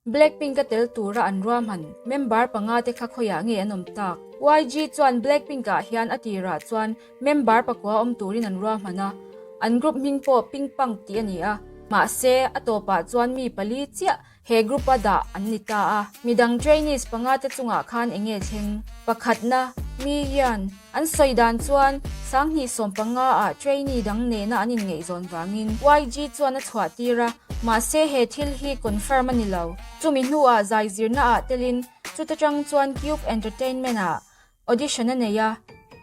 Blackpink a tel tura an ruahman member panga te kha khawiah nge an awm tak? YG chuan Blackpink ah hian a tirah chuan member pakua awm turin an ruahman a, an group hming pawh Pink Punk tih a ni a, mahse a tawpah chuan mi pali chiah He group a dah an ni ta a, midang trainees panga te chungah khan eng nge thleng? Pakhatna, Mi hian an sawi dan chuan 2015 ah trainee dang nena an inngaihzawn vangin YG chuan a chhuah tir a, mahse he thil hi confirm a ni lo. Chumi hnuah zai zirna ah telin chuta tang chuan Cube Entertainment ah audition a nei a,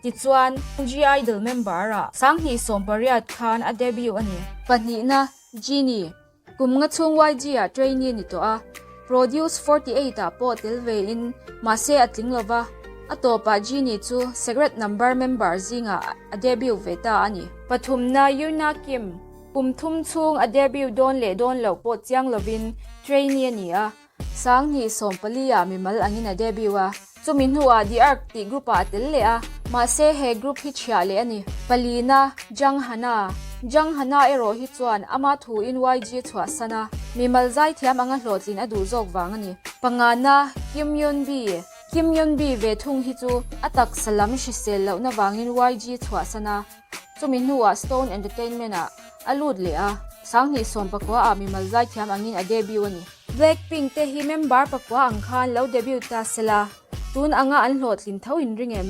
tichuan G-Idol member ah 2018 khan a debut a ni. Pahnihna, Genie. Kum nga chhung YG ah trainee a ni tawh a, Produce 48 ah pawh tel ve in mahse a tling lo va, a tawpah Genie chu Secret Number member zingah a debut ve ta a ni. Pathumna Yuna Kim, kum thum chhung a debut dawn leh dawn loh pawh chiang lovin trainee a ni a, 2014 ah mimal angin a debut a. Chumi hnuah The Ark tih group ah a tel leh a, mahse he group hi chhiah leh a ni. Palina, Jang Hana. Jang Hana erawh hi chuan ama thuin YG a chhuahsan a, mimal zaithiam anga hlawhtlin a duh zawk vang a ni. Pangana, Kim Yoon Bi. Kim Yoon Bi ve thung hi chu a taksa lam hrisel lohna vangin YG a chhuahsan a, chumi hnuah Stone Entertainment ah a lut leh a, 2019 ah mimal zaithiam angin a debut a ni. Blackpink te hi member pakua ang khan lo debut ta sela, tun anga an hlawhtlin tho in ring em?